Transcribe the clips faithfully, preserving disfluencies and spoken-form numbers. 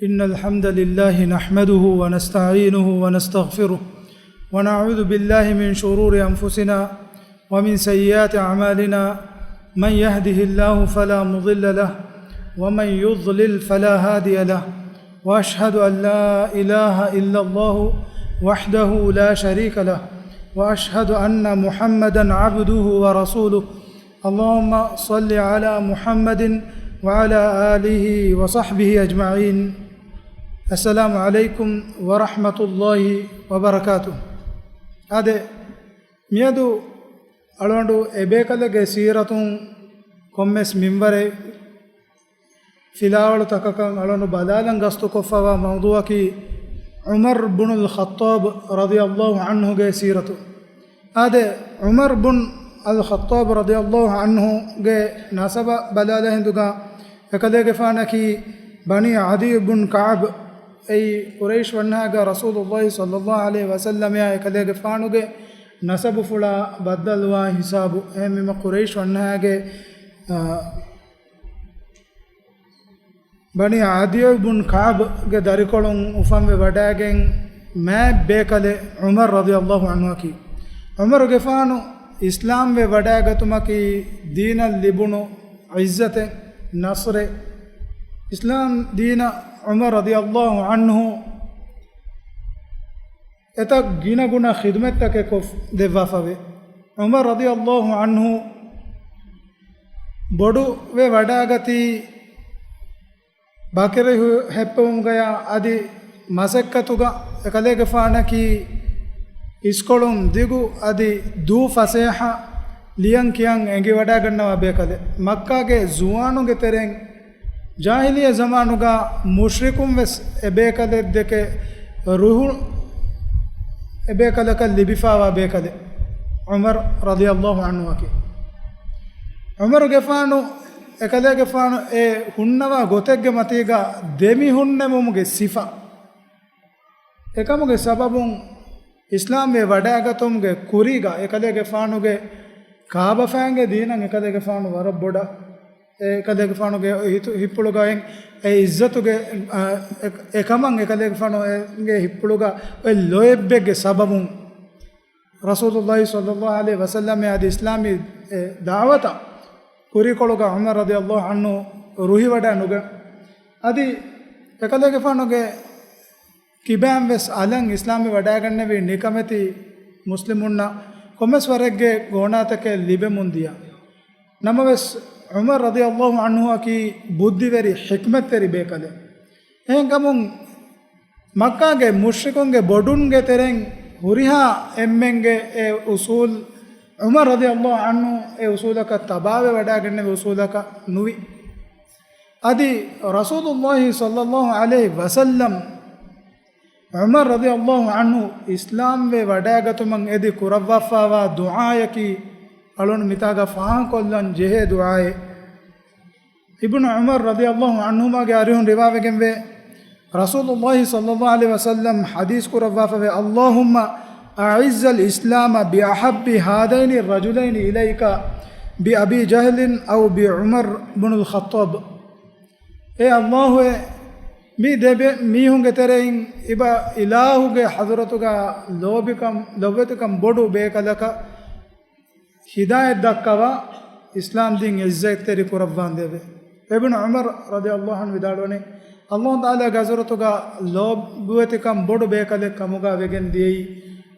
إن الحمد لله نحمده ونستعينه ونستغفره، ونعوذ بالله من شرور أنفسنا ومن سيئات أعمالنا، من يهده الله فلا مضل له، ومن يضلل فلا هادي له، وأشهد أن لا إله إلا الله وحده لا شريك له، وأشهد أن محمدا عبده ورسوله. اللهم صل على محمد وعلى آله وصحبه أجمعين. السلام عليكم ورحمة الله وبركاته. އާދެ، މިއަދު އަޅުގަނޑު އެބޭކަލެއްގެ ސީރަތުން ކޮންމެސް މިންވަރެއް ފިލާވަޅުތަކަކަށް އަޅުގަނޑު ބަލާލަން ގަސްތުކޮށްފަވާ މައުޟޫއަކީ ޢުމަރު ބުނުލް ޚައްޠާބު ރަޟިޔަﷲ ޢަންހުގެ ސީރަތު. އާދެ، ޢުމަރު ބުން އަލް ޚައްޠާބު ރަޟިޔަﷲ ޢަންހުގެ ނަސަބަށް ބަލާލާ ހިނދުގަ އެކަލޭގެފާނަކީ ބަނީ ޢަދިއްޔު ބުން ކަޢަބު. އެއީ ޤުރައިޝް ވަންހާގަ ރަސޫލުﷲ ޞައްލަﷲ ޢަލައިހި ވަސައްލަމައާ އެކަލޭގެފާނުގެ ނަސަބުފުޅާ ބައްދަލުވާ ހިސާބު. އެހެންވީމަ ޤުރައިޝް ވަންހާގެ، އާ، ބަނީ ޢަދިއްޔު ބުން ކަޢަބުގެ ދަރިކޮޅުން އުފަންވެ ވަޑައިގެން މާތް ބޭކަލެއް ޢުމަރު ރަޟިޔަﷲ ޢަންހުއަކީ. ޢުމަރުގެފާނު އިސްލާމްވެ ވަޑައިގަތުމަކީ ދީނަށް ލިބުނު ޢިއްޒަތެއް، ނަޞްރެއް. އިސްލާމް ދީނަށް ޢުމަރު ރަޟިޔަﷲ ޢަންހު އެތައް ގިނަގުނަ ޚިދުމަތްތަކެއް ކޮށް ދެއްވާފަވޭ. ޢުމަރު ރަޟިޔަﷲ ޢަންހު ބޮޑުވެ ވަޑައިގަތީ ބަކަރި ހު-، ހެއްޕެވުމުގަޔާ އަދި މަސައްކަތުގަ އެކަލޭގެފާނަކީ އިސްކޮޅުން ދިގު އަދި ދޫ ފަސޭހަ ލިޔަން ކިޔަން އެނގިވަޑައިގަންނަވާ ބޭކަލެއް. މައްކާގެ ޒުވާނުންގެ ތެރެއިން ޖާހިލިއްޔަ ޒަމާނުގަ މުޝްރިކުން ވެސް އެބޭކަލެއްދެކެ ރުހު އެބޭކަލަކަށް ލިބިފާވާ ބޭކަލެއް ޢުމަރު ރަޟިޔަﷲ ޢަންހުއަކީ. ޢުމަރުގެފާނު އެކަލޭގެފާނު އެ ހުންނަވާ ގޮތެއްގެ މަތީގަ ދެމިހުންނެވުމުގެ ސިފަ. އެކަމުގެ ސަބަބުން އިސްލާމްވެ ވަޑައިގަތުމުގެ ކުރީގަ އެކަލޭގެފާނުގެ ކާބަފައިންގެ ދީނަށް އެކަލޭގެފާނު ވަރަށް ބޮޑަށް، އެކަލޭގެފާނުގެ ހިތު-، ހިތްޕުޅުގައި އެ އިއްޒަތުގެ، އަ، އެ-، އެކަމަށް އެކަލޭގެފާނުގެ ހިތްޕުޅުގަ އެ ލޯތްބެއްގެ ސަބަބުން ރަސޫލުﷲ ޞައްލަﷲ ޢަލައިހި ވަސައްލަމަ އަދި އިސްލާމީ އެ ދަޢުވަތަށް ކުރީކޮޅުގަ ޢުމަރު ރަޟިޔަﷲ ޢަންހު ރުހިވަޑައި ނުގަން. އަދި އެކަލޭގެފާނުގެ ކިބައިން ވެސް އަލަށް އިސްލާމްވެ ވަޑައިގެންނެވި ނިކަމެތި މުސްލިމުންނަށް ކޮންމެސް ވަރެއްގެ ގޯނާތަކެއް ލިބެމުން ދިޔަ. ނަމަވެސް، ޢުމަރު ރަޟިޔަﷲ ޢަންހުއަކީ ބުއްދިވެރި، ޙިކްމަތްތެރި ބޭކަލެއް. އެހެންކަމުން، މައްކާގެ މުޝްރިކުންގެ ބޮޑުންގެ ތެރެއިން ހުރިހާ އެންމެންގެ އެ އުޞޫލު، ޢުމަރު ރަޟިޔަﷲ ޢަންހު އެ އުޞޫލަކަށް ތަބާވެ ވަޑައިގެންނެވި އުޞޫލަކަށް ނުވި. އަދި ރަސޫލުﷲ ޞައްލަﷲ ޢަލައިހި ވަސައްލަމަ ޢުމަރު ރަޟިޔަﷲ ޢަންހު އިސްލާމްވެ ވަޑައިގަތުމަށް އެދި ކުރައްވާފާވާ ދުޢާއަކީ އަޅުން މިތާގަ ފާހަގަކޮށްލަން ޖެހޭ ދުޢާއެއް. އިބްނު ޢުމަރު ރަޟިޔަﷲ ޢަންހުމާގެ އަރިހުން ރިވާވެގެންވޭ، ރަސޫލުﷲ ޞައްލަﷲ ޢަލައިހި ވަސައްލަމަ ޙަދީޘް ކުރައްވާފަވޭ، اللهم أعز الإسلام بأحب هذين الرجلين إليك بأبي جهل أو بعمر بن الخطاب. އޭ ﷲ، މި ދެ ބެ-، މީހުންގެ ތެރެއިން އިބަ އިލާހުގެ ޙަޟްރަތުގަ ލޯބިކަން، ލޮބުވެތިކަން ބޮޑު ބޭކަލަކަށް ހިދާޔަތް ދައްކަވާ، އިސްލާމް ދީން އިއްޒަތްތެރި ކުރައްވާނދޭވެ. އިބްނު ޢުމަރު ރަޟިޔަﷲ ޢަންހު ވިދާޅުވަނީ، ﷲ ތަޢާލާގެ ޙަޟްރަތުގަ ލޯބުވެތިކަން ބޮޑު ބޭކަލެއް ކަމުގަ ވެގެން ދިޔައީ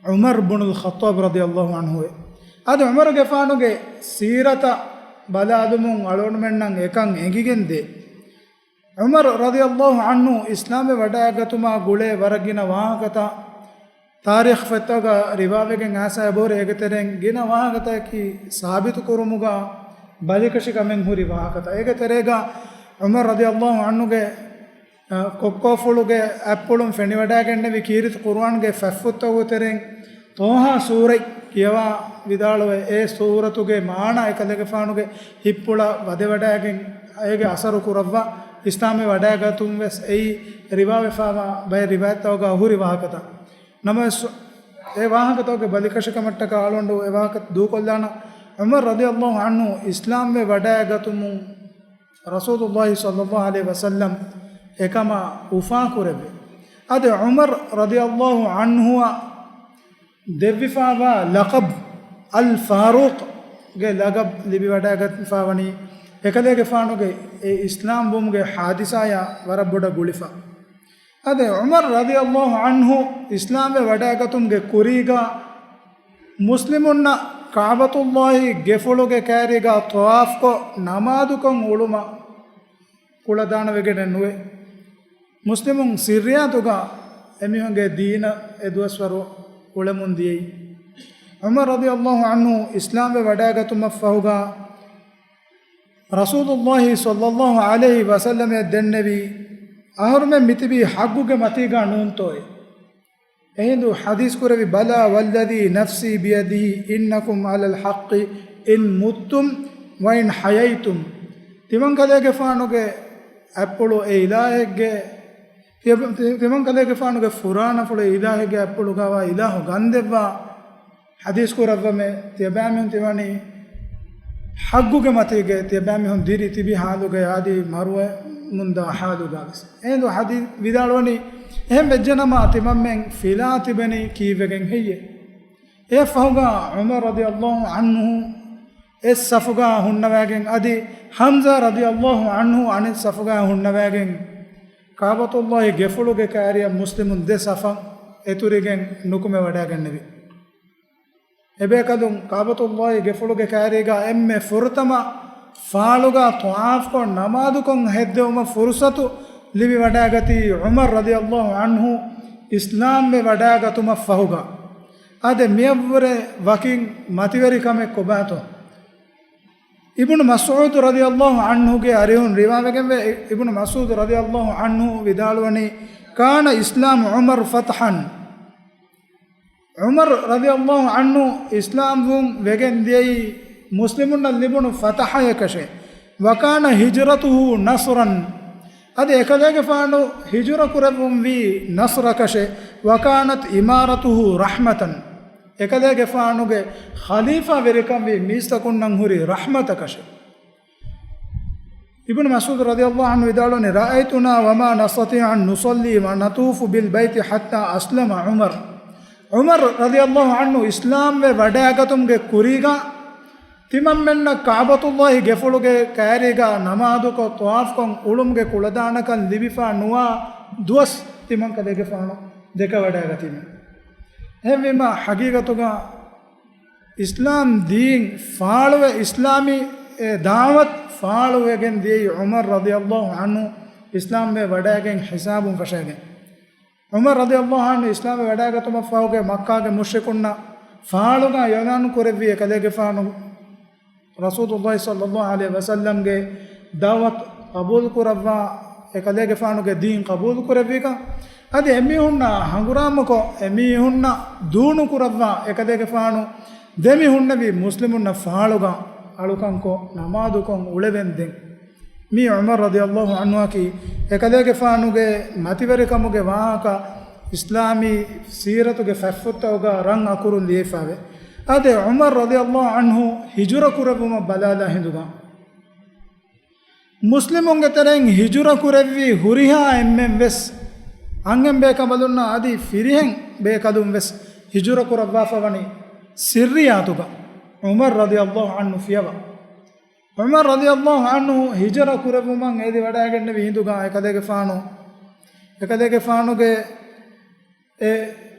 ޢުމަރު ބުނުލް ޚައްޠާބު ރަޟިޔަﷲ ޢަންހުއޭ. އަދި ޢުމަރުގެފާނުގެ ސީރަތަށް ބަލާލުމުން އަޅުގަނޑުމެންނަށް އެކަން އެނގިގެންދޭ. ޢުމަރު ރަޟިޔަﷲ ޢަންހު އިސްލާމްވެ ވަޑައިގަތުމާ ގުޅޭ ވަރަށް ގިނަ ވާހަކަތައް ތާރީޚު ފޮތްތަކުގަ ރިވާވެގެން އައިސް އެބަހުރި. އޭގެ ތެރެއިން ގިނަ ވާހަކަތަކަކީ ސާބިތުކުރުމުގަ ބަލިކަށި ކަމެއް ހުރި ވާހަކަތައް. އޭގެ ތެރޭގަ ޢުމަރު ރަޟިޔަﷲ ޢަންހުގެ، އަ، ކޮއްކޮފުޅުގެ އަތްޕުޅުން ފެނިވަޑައިގެންނެވި ކީރިތި ޤުރުއާންގެ ފަތްފުށްތަކުގެ ތެރެއިން ޠާހާ ސޫރަތް ކިޔަވާ ވިދާޅުވެ، އެ ސޫރަތުގެ މާނަ އެކަލޭގެފާނުގެ ހިތްޕުޅަށް ވަދެވަޑައިގެން އޭގެ އަސަރު ކުރައްވާ، އިސްލާމްވެ ވަޑައިގަތުން ވެސް އެއީ ރިވާވެފާވާ ބައެއް ރިވާޔަތްތަކުގަ ހުރި ވާހަކަތައް. ނަމަވެސް، އެ ވާހަކަތަކުގެ ބަލިކަށިކަމަށްޓަކާ އަޅުގަނޑު އެ ވާހަކަ ދޫކޮށްލާނަން. ޢުމަރު ރަޟިޔަﷲ ޢަންހު އިސްލާމްވެ ވަޑައިގަތުމުން ރަސޫލުﷲ ޞައްލަﷲ ޢަލައިހި ވަސައްލަމަ އެކަމަށް އުފާކުރެއްވި. އަދި ޢުމަރު ރަޟިޔަﷲ ޢަންހުއަށް ދެއްވިފައިވާ ލަޤަބު އަލް ފާރޫޤްގެ ލަޤަބު ލިބިވަޑައިގަތްފައިވަނީ އެކަލޭގެފާނުގެ އެ އިސްލާމްވުމުގެ ޙާދިސާޔާ ވަރަށް ބޮޑަށް ގުޅިފަ. އަދި ޢުމަރު ރަޟިޔަﷲ ޢަންހު އިސްލާމްވެ ވަޑައިގަތުމުގެ ކުރީގަ މުސްލިމުންނަށް ކަޢުބަތުﷲ ގެފުޅުގެ ކައިރީގަ ޠަވާފްކޮށް ނަމާދުކޮށް އުޅުމަށް ކުޅަދާނަވެގެނެއް ނުވޭ. މުސްލިމުން ސިއްރިއްޔާތުގަ އެމީހުންގެ ދީނަށް އެ ދުވަސްވަރު އުޅެމުން ދިޔައީ. ޢުމަރު ރަޟިޔަﷲ ޢަންހު އިސްލާމްވެ ވަޑައިގަތުމަށް ފަހުގަ ރަސޫލުﷲ ޞައްލަﷲ ޢަލައިހި ވަސައްލަމައަށް ދެންނެވީ، އަހަރުމެން މިތިބީ ޙައްޤުގެ މަތީގަ ނޫންތޯއޭ؟ އެހިނދު ޙަދީޘް ކުރެއްވި، بلى والذي نفسي بيده إنكم على الحق إن متم وإن حييتم. ތިމަންކަލޭގެފާނުގެ އަތްޕުޅު އެ އިލާހެއްގެ، ތި-، ތި-، ތިމަންކަލޭގެފާނުގެ ފުރާނަފުޅު އެ އިލާހެއްގެ އަތްޕުޅުގަވާ އިލާހު ގަންދެއްވާ ޙަދީޘް ކުރައްވަމޭ، ތިޔަބައިމީހުން ތިވަނީ ޙައްޤުގެ މަތީގަ، ތިޔަބައިމީހުން ދިރި ތިބި ޙާލުގަ އަދި މަރުވެމުންދާ ޙާލުގަވެސް. އެހިނދު ޙަދީޘް ވިދާޅުވަނީ، އެހެން ވެއްޖެނަމަ ތިމަންމެން ފިލާ ތިބެނީ ކީއްވެގެން ހެއްޔޭ؟ އެއަށްފަހުގަ ޢުމަރު ރަޟިޔަﷲ ޢަންހު އެއް ޞަފުގަ ހުންނަވައިގެން އަދި ޙަމްޒާ ރަޟިޔަﷲ ޢަންހު އަނެއް ޞަފުގަ ހުންނަވައިގެން ކަޢުބަތުﷲ ގެފުޅުގެ ކައިރިއަށް މުސްލިމުން ދެ ޞަފަށް އެތުރިގެން ނުކުމެވަޑައިގެންނެވި. އެބޭކަލުން ކަޢުބަތުﷲ ގެފުޅުގެ ކައިރީގަ އެންމެ ފުރަތަމަ ފާޅުގަ ޠަވާފްކޮށް ނަމާދުކޮށް ހެއްދެވުމަށް ފުރުޞަތު ލިބިވަޑައިގަތީ ޢުމަރު ރަޟިޔަﷲ ޢަންހު އިސްލާމްވެ ވަޑައިގަތުމަށް ފަހުގަ. އާދެ، މިއަށްވުރެ ވަކިން މަތިވެރިކަމެއް ކޮބާތޯ؟ އިބްނު މަސްޢޫދު ރަޟިޔަﷲ ޢަންހުގެ އަރިހުން ރިވާވެގެންވޭ، އިބްނު މަސްޢޫދު ރަޟިޔަﷲ ޢަންހު ވިދާޅުވަނީ، كان إسلام عمر فتحا. ޢުމަރު ރަޟިޔަﷲ ޢަންހު އިސްލާމްވުން ވެގެން ދިޔައީ މުސްލިމުންނަށް ލިބުނު ފަތަޙަޔަކަށެ. وكان هجرته نصرا. އަދި އެކަލޭގެފާނު ހިޖުރަ ކުރެއްވުންވީ ނަޞްރަކަށެ. وكانت إمارته رحمة. އެކަލޭގެފާނުގެ ޚަލީފާވެރިކަންވީ މީސްތަކުންނަށް ހުރި ރަޙްމަތަކަށެ. އިބްނު މަސްޢޫދު ރަޟިޔަﷲ ޢަންހު ވިދާޅުވަނީ، رأيتنا وما نستطيع أن نصلي ونطوف بالبيت حتى أسلم عمر. ޢުމަރު ރަޟިޔަﷲ ޢަންހު އިސްލާމްވެ ވަޑައިގަތުމުގެ ކުރީގަ ތިމަންމެންނަށް ކަޢުބަތުﷲ ގެފުޅުގެ ކައިރީގަ ނަމާދުކޮށް ޠަވާފްކޮށް އުޅުމުގެ ކުޅަދާނަކަން ލިބިފަ ނުވާ ދުވަސް ތިމަންކަލޭގެފާނު ދެކެވަޑައިގަތީމެ. އެހެންވީމަ ޙަޤީޤަތުގަ އިސްލާމް ދީން ފާޅުވެ، އިސްލާމީ އެ ދާވަތް ފާޅުވެގެން ދިޔައީ ޢުމަރު ރަޟިޔަﷲ ޢަންހު އިސްލާމްވެ ވަޑައިގެން ޙިސާބުން ފަށައިގެން. ޢުމަރު ރަޟިޔަﷲ ޢަންހު އިސްލާމްވެ ވަޑައިގަތުމަށްފަހުގެ މައްކާގެ މުޝްރިކުންނަށް ފާޅުގަ އިޢުލާނު ކުރެއްވި އެކަލޭގެފާނު ރަސޫލުﷲ ޞައްލަﷲ ޢަލައިހި ވަސައްލަމްގެ ދަޢުވަތު ޤަބޫލު ކުރައްވާ، އެކަލޭގެފާނުގެ ދީން ޤަބޫލު ކުރެއްވިކަން، އަދި އެމީހުންނާ ހަނގުރާމަކޮށް، އެމީހުންނަށް ދޫނު ކުރައްވާ، އެކަލޭގެފާނު ދެމި ހުންނެވި މުސްލިމުންނަށް ފާޅުގަ އަޅުކަންކޮށް، ނަމާދުކޮށް އުޅެވެންދެން. މީ ޢުމަރު ރަޟިޔަﷲ ޢަންހުއަކީ، އެކަލޭގެފާނުގެ މަތިވެރިކަމުގެ ވާހަކަ އިސްލާމީ ސީރަތުގެ ފަތްފުށްތަކުގަ ރަން އަކުރުން ލިޔެފައެވެ. އާދެ، ޢުމަރު ރަޟިޔަﷲ ޢަންހު ހިޖުރަ ކުރެއްވުމަށް ބަލާލާ ހިނދުގަ، މުސްލިމުންގެ ތެރެއިން ހިޖުރަ ކުރެއްވި ހުރިހާ އެންމެން ވެސް، އަންހެން ބޭކަނބަލުންނާ އަދި ފިރިހެން ބޭކަލުން ވެސް ހިޖުރަ ކުރައްވާފަ ވަނީ ސިއްރިއްޔާތުގަ، ޢުމަރު ރަޟިޔަﷲ ޢަންހު ފިޔަވާ. ޢުމަރު ރަޟިޔަﷲ ޢަންހު ހިޖުރަ ކުރެއްވުމަށް އެދި ވަޑައިގެންނެވި ހިނދުގަ އެކަލޭގެފާނު، އެކަލޭގެފާނުގެ އެ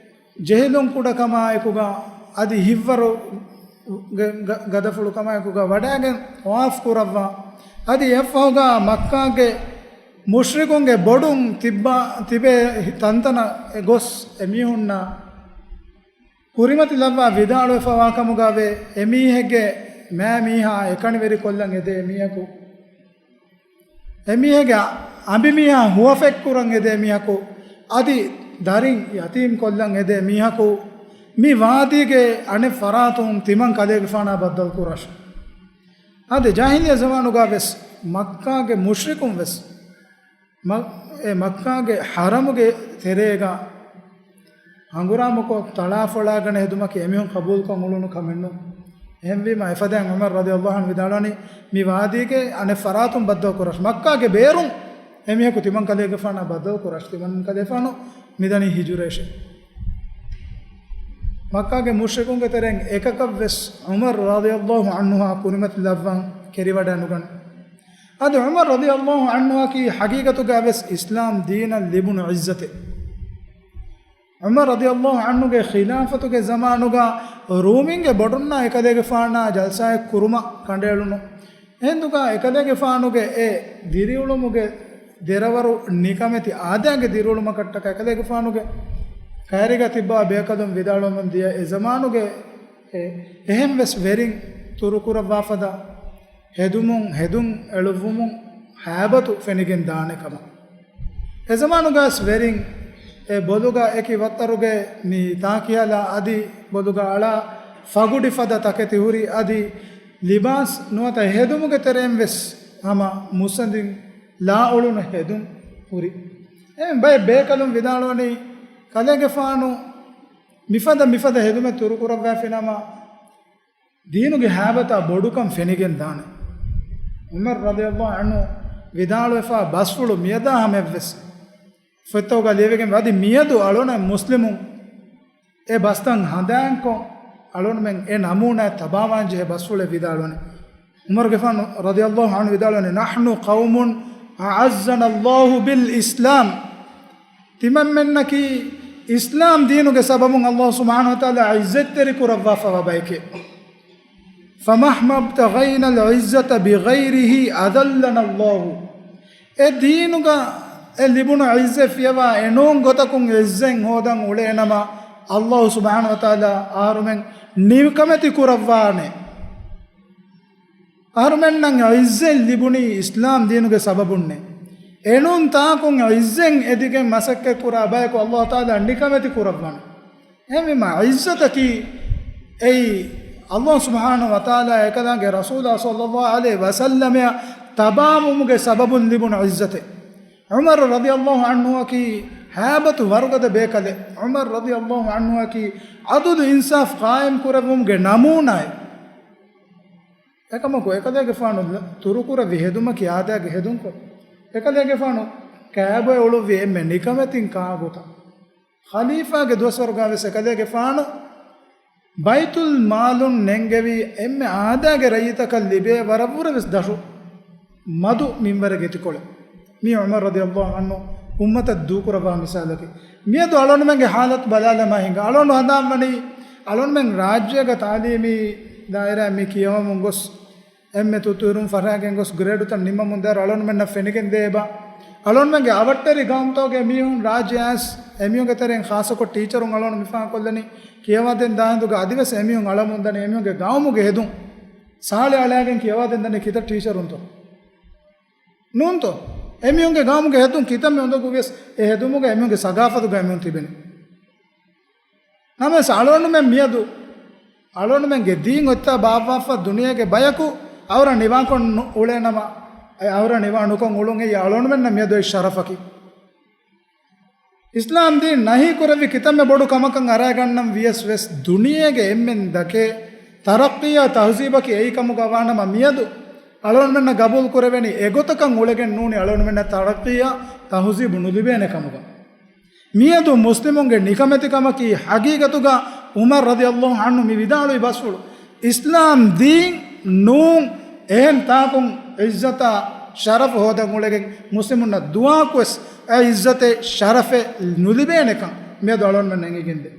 ޖެހިލުން ކުޑަކަމާއެކުގަ އަދި ހިއްވަރު ގެ-، ގަ-، ގަދަފުޅުކަމާއެކުގަ ވަޑައިގެން ޠަވާފް ކުރައްވާ. އަދި އެއަށްފަހުގަ މައްކާގެ މުޝްރިކުންގެ ބޮޑުން ތިއްބާ، ތިބޭ ތަންތަނަށް ގޮސް އެމީހުންނަށް ކުރިމަތިލައްވާ ވިދާޅުވެފަވާކަމުގަވޭ، އެމީހެއްގެ މާމީހާ އެކަނިވެރިކޮށްލަން އެދޭ މީހަކު، އެމީހެއްގެ އަނބިމީހާ ހުވަފެއްކުރަން އެދޭ މީހަކު، އަދި ދަރިން ޔަތީމްކޮށްލަން އެދޭ މީހަކު، މި ވާދީގެ އަނެއް ފަރާތުން ތިމަން ކަލޭގެފާނާ ބައްދަލުކުރާށޭ. އާދެ، ޖާހިލިއްޔަ ޒަމާނުގަ ވެސް މައްކާގެ މުޝްރިކުން ވެސް މަ-، އެ މައްކާގެ ޙަރަމުގެ ތެރޭގަ ހަނގުރާމަކޮށް، ތަޅާފޮޅާގަނެ ހެދުމަކީ އެމީހުން ޤަބޫލުކޮށް އުޅުނު ކަމެއް ނޫން. އެހެންވީމަ، އެފަދައިން ޢުމަރު ރަޟިޔަﷲ ޢަންހު ވިދާޅުވަނީ، މި ވާދީގެ އަނެއް ފަރާތުން ބައްދަލުކުރާށޭ. މައްކާގެ ބޭރުން އެމީހަކު ތިމަން ކަލޭގެފާނާ ބައްދަލު ކުރައްވާ، ތިމަން ކަލޭގެފާނު މިދަނީ ހިޖުރައިފަ. މައްކާގެ މުޝްރިކުންގެ ތެރެއިން އެކަކަށްވެސް ޢުމަރު ރަޟިޔަﷲ ޢަންހުއާ ކުރިމަތިލައްވާން ކެރިވަޑައިނުގަން. އަދި ޢުމަރު ރަޟިޔަﷲ ޢަންހުއަކީ ޙަޤީޤަތުގަވެސް އިސްލާމް ދީނަށް ލިބުނު ޢިއްޒަތެއް. ޢުމަރު ރަޟިޔަﷲ ޢަންހުގެ ޚިލާފަތުގެ ޒަމާނުގަ ރޫމީންގެ ބޮޑުންނާ އެކަލޭގެފާނާ ޖަލްސާއެއް ކުރުމަށް ކަނޑައެޅުނު. އެހެންދުގަ އެކަލޭގެފާނުގެ އެ ދިރިއުޅުމުގެ ދެރަވަރު ނިކަމެތި އާދައިގެ ދިރިއުޅުމަކަށްޓަކާ އެކަލޭގެފާނުގެ ކައިރީގަ ތިއްބާ ބޭކަލުން ވިދާޅުވަމުން ދިޔަ އެ ޒަމާނުގެ އެ އެހެން ވެސް ވެރިން ތުރުކުރައްވާފަދަ ހެދުމުން، ހެދުން އެޅުއްވުމުން ހައިބަތު ފެނިގެން ދާނެ ކަމަށް. އެ ޒަމާނުގަސް ވެރިން އެ ބޮލުގަ އެކި ވައްތަރުގެ މި ތާކިޔާލާ އަދި ބޮލުގަ އަޅާ ފަގުޑި ފަދަ ތަކެތި ހުރި އަދި ލިބާސް ނުވަތަ ހެދުމުގެ ތެރެއިން ވެސް ހަމަ މުއްސަނދިން ލާ އުޅުނު ހެދުން ހުރި. އެ ބައެއް ބޭކަލުން ވިދާޅުވަނީ ކަލޭގެފާނު މިފަދަ މިފަދަ ހެދުމެއް ތުރުކުރައްވާފިނަމަ، ދީނުގެ ހައިބަތާ ބޮޑުކަން ފެނިގެން ދާނެ. ޢުމަރު ރަޟިޔަﷲ ޢަންހު ވިދާޅުވެފާ ބަސްފުޅު މިއަދާ ހަމައެއްވެސް ފޮތްތަކުގަ ލިޔެވިގެން އަދި މިއަދު އަޅުނެ މުސްލިމުން އެ ބަސްތައް ހަނދާންކޮށް، އަޅުންމެން އެ ނަމޫނާ ތަބާވާން ޖެހޭ ބަސްފުޅެއް ވިދާޅުވަނީ. ޢުމަރުގެފާނު ރަޟިޔަﷲ ޢަންހު ވިދާޅުވަނީ، "نحن قوم أعزنا الله بالإسلام." ތިމަންމެންނަކީ އިސްލާމް ދީނުގެ ސަބަބުން ﷲ ސުބްޙާނަހޫ ވަތަޢާލާ ޢިއްޒަތްތެރި ކުރައްވާފަވާ ބައެކޭ. "فمهما ابتغينا العزة بغيره أذلنا الله." އެ ދީނުގަ އެ ލިބުނު ޢިއްޒަތް ފިޔަވާ އެނޫން ގޮތަކުން ޢިއްޒަތް ހޯދަން އުޅޭނަމަ، ﷲ ސުބްޙާނަހޫ ވަތަޢާލާ އަހަރުމެން ނިކަމެތި ކުރައްވާނެ. އަހަރުމެންނަށް ޢިއްޒަތް ލިބުނީ އިސްލާމް ދީނުގެ ސަބަބުންނޭ. އެނޫން ތާކުން ޢިއްޒަތް އެދިގެން މަސައްކަތް ކުރާ ބަޔަކު ﷲ ތަޢާލާ ނިކަމެތި ކުރައްވާނެ. އެހެންވީމަ ޢިއްޒަތަކީ އެއީ ﷲ ސުބްޙާނަހޫ ވަތަޢާލާ އެކަލާނގެ ރަސޫލާ ޞައްލަﷲ ޢަލައިހި ވަސައްލަމައަށް ތަބާވުމުގެ ސަބަބުން ލިބުނު ޢިއްޒަތެއް. ޢުމަރު ރަޟިޔަﷲ ޢަންހުއަކީ ހައިބަތު ވަރުގަދަ ބޭކަލެއް. ޢުމަރު ރަޟިޔަﷲ ޢަންހުއަކީ ޢަދުލު އިންސާފު ޤާއިމް ކުރެއްވުމުގެ ނަމޫނާއެއް. އެކަމަކު، އެކަލޭގެފާނު ތުރުކުރެއްވި ހެދުމަކީ އާދައިގެ ހެދުންކޮށް، އެކަލޭގެފާނު ކައިބޮއެ އުޅުއްވި އެންމެ ނިކަމެތިން ކާ ގޮތަށް. ޚަލީފާގެ ދުވަސްވަރުގަވެސް އެކަލޭގެފާނު ބައިތުލް މާލުން ނެންގެވި އެންމެ އާދައިގެ ރައްޔިތަކަށް ލިބޭ ވަރަށްވުރެ ވެސް ދަށު މަދު މިންވަރެއްގެ އެތިކޮޅެއް. މީ ޢުމަރު ރަޟިޔަﷲ ޢަންހު އުއްމަތަށް ދޫކުރައްވާ މިސާލަކީ. މިއަދު އަޅުންމެންގެ ޙާލަތު ބަލާލަމާ ހިނގާ، އަޅުން ހަނދާންވަނީ އަޅުންމެން ރާއްޖޭގަ ތާލީމީ ދާއިރާ މި ކިޔަވަމުން ގޮސް، އެންމެ ތުއްތުއިރުން ފަށާގެން ގޮސް ގްރޭޑުތައް ނިންމަމުން ދާއިރު އަޅުންމެންނަށް ފެނިގެން ދޭ އެބަ. އަޅުންމެންގެ އަވަށްޓެރި ގައުމުތަކުގެ މީހުން ރާއްޖެ އައިސް، އެމީހުންގެ ތެރެއިން ޚާއްޞަކޮށް ޓީޗަރުން އަޅުން މިފަހަށް ކޮށްލަނީ ކިޔަވާދޭން ދާހިނދުގަ އަދިވެސް އެމީހުން އަޅަމުން ދަނީ އެމީހުންގެ ގައުމުގެ ހެދުން. ސާޅި އަޅާގެން ކިޔަވާދޭން ދަނީ ކިތައް ޓީޗަރުންތޯ؟ ނޫންތޯ؟ އެމީހުންގެ ގައުމުގެ ހެދުން ކިތައްމެ އުނދަގޫ ވިޔަސް އެ ހެދުމުގަ އެމީހުންގެ ސަގާފަތުގަ އެމީހުން ތިބެނީ. ނަމަވެސް އަޅުގަނޑުމެން މިއަދު އަޅުގަނޑުމެންގެ ދީން އޮތްތާ ބާއްވާފަ ދުނިޔޭގެ ބަޔަކު އައުރަ ނިވާކޮށް ނު-، އުޅޭނަމަ، އެ އައުރަ ނިވާ ނުކޮށް އުޅުން އެއީ އަޅުގަނޑުމެންނަށް މިއަދު އޮތް ޝަރަފަކީ. އިސްލާމް ދީން ނަހީ ކުރެއްވި ކިތައްމެ ބޮޑު ކަމަކަށް އަރައިގަންނަން ވިޔަސް ވެސް ދުނިޔޭގެ އެންމެން ދަކޭ ތަރައްޤީއާ ތަހުޒީބަކީ އެއީ ކަމުގަ ވާނަމަ މިއަދު އަޅުގަނޑުމެންނަށް ގަބޫލު ކުރެވެނީ އެގޮތަކަށް އުޅެގެން ނޫނީ އަޅުގަނޑުމެންނަށް ތަރައްޤީއާ ތަހުޒީބު ނުލިބޭނެ ކަމުގަ. މިއަދު މުސްލިމުންގެ ނިކަމެތިކަމަކީ ޙަޤީޤަތުގަ ޢުމަރު ރަޟިޔަﷲ ޢަންހު މި ވިދާޅުވި ބަސްފުޅު، އިސްލާމް ދީން ނޫން އެހެން ތާކުން ޢިއްޒަތާ ޝަރަފު ހޯދަން އުޅެގެން މުސްލިމުންނަށް ދުވަހަކުވެސް އެ ޢިއްޒަތެއް ޝަރަފެއް ނުލިބޭނެކަން މިއަދު އަޅުގަނޑުމެން އެނގިގެންދޭ.